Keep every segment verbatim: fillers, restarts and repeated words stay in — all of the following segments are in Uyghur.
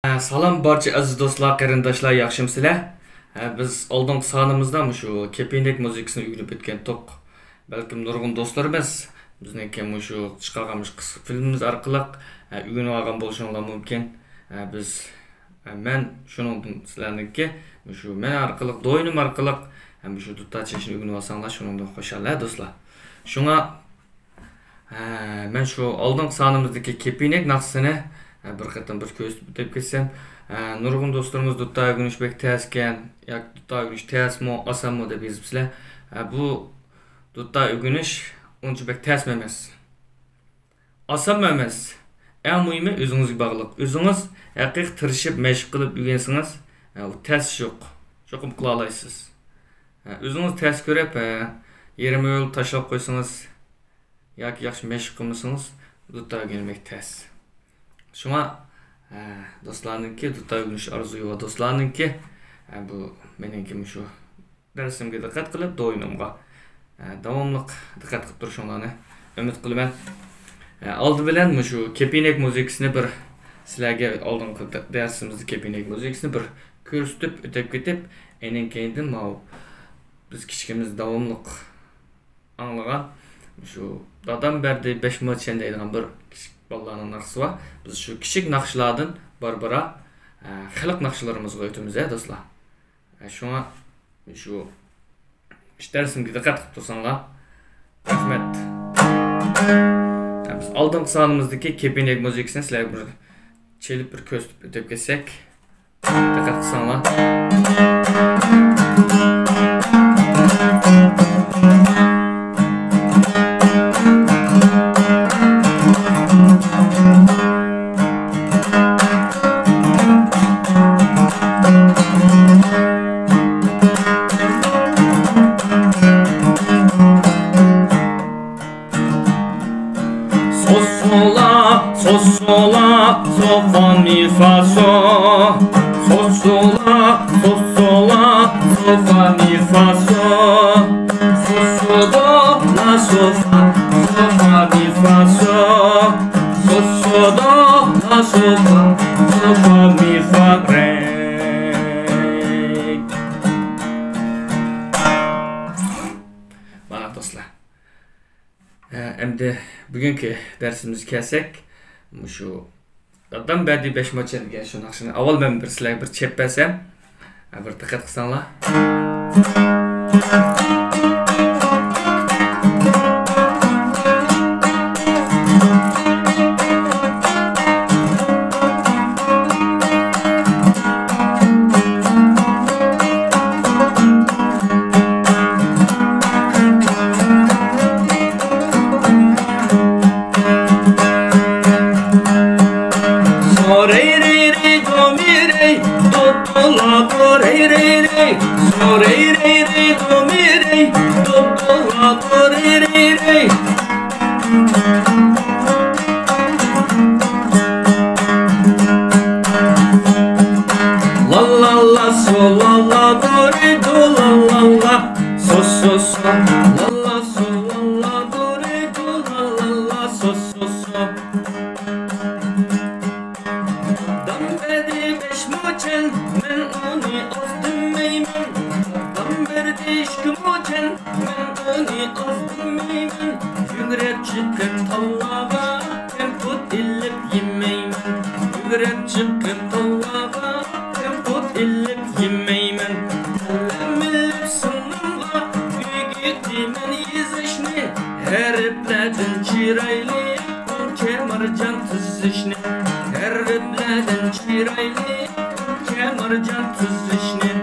سالام بارچە ئەزىز دوستلار، قېرىنداشلار، ياخشىمۇسىلەر؟ ھە، بىز ئالدىنقى سانىمىزدا مۇشۇ كېپىنەك مۇزىكىسىنى ئۆگىنىپ ئۆتكەنتۇق. بەلكىم نۇرغۇن دوستلىرىمىز بىزنىڭكى مۇشۇ چىقارغان مۇشۇ قىسقا فىلىمىمىز ئارقىلىق، ھە، ئۆگىنىۋالغان بولۇشۇڭلار مۇمكىن. ھە، بىز، ھە، مەن شۇنىڭدىن سىلەرنىڭكى مۇشۇ مەن ئارقىلىق، دوينۇم ئارقىلىق، ھە، مۇشۇ دۇتار چېلىشنى ئۆگىنىۋالساڭلار شۇنىڭدىن خۇشال، ھە، دوستلار. شۇڭا ھە، مەن شۇ ئالدىنقى سانىمىزدىكى كېپىنەك ناخشىسىنى، ھە، بىر قېتىم بىر كۆرسىتىپ ئۆتۈپ كەتسەم، ھە، نۇرغۇن دوستلىرىمىز دۇتار ئۆگىنىش بەك تەسكەن ياكى دۇتار ئۆگىنىش تەسمۇ، ئاسانمۇ دەپ يېزىپسىلەر. ھە، بۇ دۇتار ئۆگىنىش ئۇنچە بەك تەسمۇ ئەمەس. ئاسانمۇ ئەمەس. ئەڭ مۇھىمى ئۆزىڭىزگە باغلىق. ئۆزىڭىز ھەقىقىي تىرىشىپ، مەشىق قىلىپ ئۆگەنسىڭىز، ھە، ئۇ تەس يوق. چوقۇم قىلالايسىز. ھە، ئۆزىڭىز تەس كۆرۈپ، ھە، يېرىم يولدا تاشلاپ قويسىڭىز، ياكى ياخشى مەشىق قىلمىسىڭىز، دۇتار ئۆگەنمەك تەس. شۇڭا، ھە، دوستلارنىڭكى، دۇتار ئۆگىنىش ئارزۇيى بار دوستلارنىڭكى، ھە، بۇ مېنىڭكى مۇشۇ دەرسىمگە دىققەت قىلىپ، دوينۇمغا، ھە، داۋاملىق دىققەت قىلىپ تۇرۇشۇڭلارنى ئۈمىد قىلىمەن. ھە، ئالدى بىلەن مۇشۇ كېپىنەك مۇزىكىسىنى بىر سىلەرگە ئالدىنقى دە-، دەرسىمىزدە كېپىنەك مۇزىكىسىنى بىر كۆرسىتىپ ئۆتۈپ كېتىپ، ئېنىڭ كەينىدىن ماۋۇ بىز كىچىكىمىزدە داۋاملىق ئاڭلىغان شۇ دادام بەردى بەش موچەن دەيدىغان بىر كىچىك بالىلارنىڭ ناخشىسى بار. بىز شۇ كىچىك ناخشىلاردىن بارا-بارا، ئە، خەلق ناخشىلىرىمىزغا ئۆتىمىز، ھە، دوستلار. ئە، شۇڭا شۇ، شۇ دەرسىمگە دىققەت قىلىپ تۇرساڭلار. رەھمەت. ئە، بىز ئالدىنقى سانىمىزدىكى كېپىنەك مۇزىكىسىنى سىلەرگە بىر چېلىپ بىر كۆرسىتىپ ئۆتۈپ كەتسەك. دىققەت قىلساڭلار. سوسولا، سوسولا، سوفا مي فا سو. سوسولا، سوسولا، سوفا مي فا سو. سوسولا، سوفا، سوفا مي فا سو. سوسولا، سوفا، سوفا مي فا ري. مانا دوستلار. ھە، ئەمدى بۈگۈنكى دەرسىمىزگە كەلسەك، مۇشۇ دادام بەردى بەش موچەن دېگەن شۇ ناخشىنى ئاۋۋال مەن بىر سىلەرگە بىر چېلىپ بەرسەم، ھە، بىر دىققەت قىلساڭلار. سو ري ري ري دو مي ري، دو دو لا دو ري ري ري. سو ري ري ري دو مي ري، دو دو لا دو ري ري ري. لا لا لا سو لا لا دو ري دو لا لا لا. سو سو سو. لا لا سو لا لا دو ري دو لا لا لا. سو سو سو. دادام بەردى بەش موچەن، مەن ئۇنى ئاز دېمەيمەن. دادام بەردى ئىككى موچەن، مەن ئۇنى ئاز دېمەيمەن. يۈگرەپ چىقىپ تاللارغا، كەمپۈت ئېلىپ يېمەيمەن. يۈگرەپ چىقىپ تاللارغا، كەمپۈت ئېلىپ يېمەيمەن. قەلەم ئېلىپ سىڭلىمغا ئۆگىتىمەن يېزىشنى، ھەرپلەردىن چىرايلىق ئۈنچە مارجان تۈزۈشنى، ھەرپلەردىن چىرايلىق ئۈنچە مارجان تۈزۈشنى.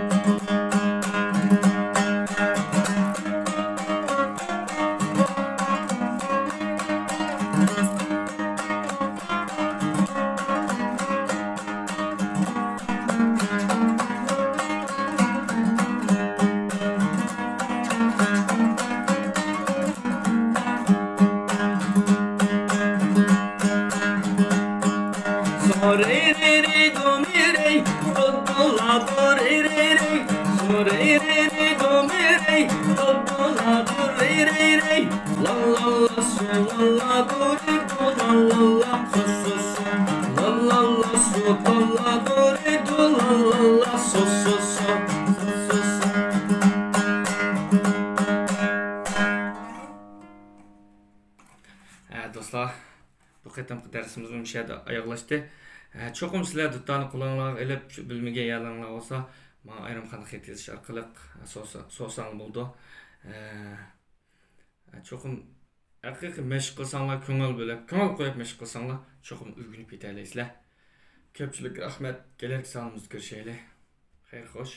سو ري ري ري دو مي ري، دو دو لا دو ري ري ري. سو ري ري ري دو مي ري، دو دو لا دو ري ري ري. لا لا لا سو لا لا دو ري دو لا لا لا. سو سو سو. لا لا لا سو دولالا دورى دولالا سو سو سو، سو سو سو. ھە، دوستلار، بۇ قېتىمقى دەرسىمىزمۇ مۇشۇ يەردە ئاياغلاشتى. ھە، چوقۇم سىلەر دۇتارنى قولۇڭلارغا ئېلىپ، شۇ بىلمىگەن يەرلىرىڭلار بولسا، ماڭا ئايرىم خانىغا خەت يېزىش ئارقىلىق سورىسا-، سورىساڭلار بولىدۇ. ھە، چوقۇم ھەقىقىي مەشىق قىلساڭلار، كۆڭۈل بۆلۈپ، كۆڭۈل قويۇپ مەشىق قىلساڭلار، چوقۇم ئۆگىنىپ يېتەلەيسىلەر. كۆپچىلىككە رەھمەت. كېلەركى سانىمىزدا كۆرۈشەيلى. خەير خوش.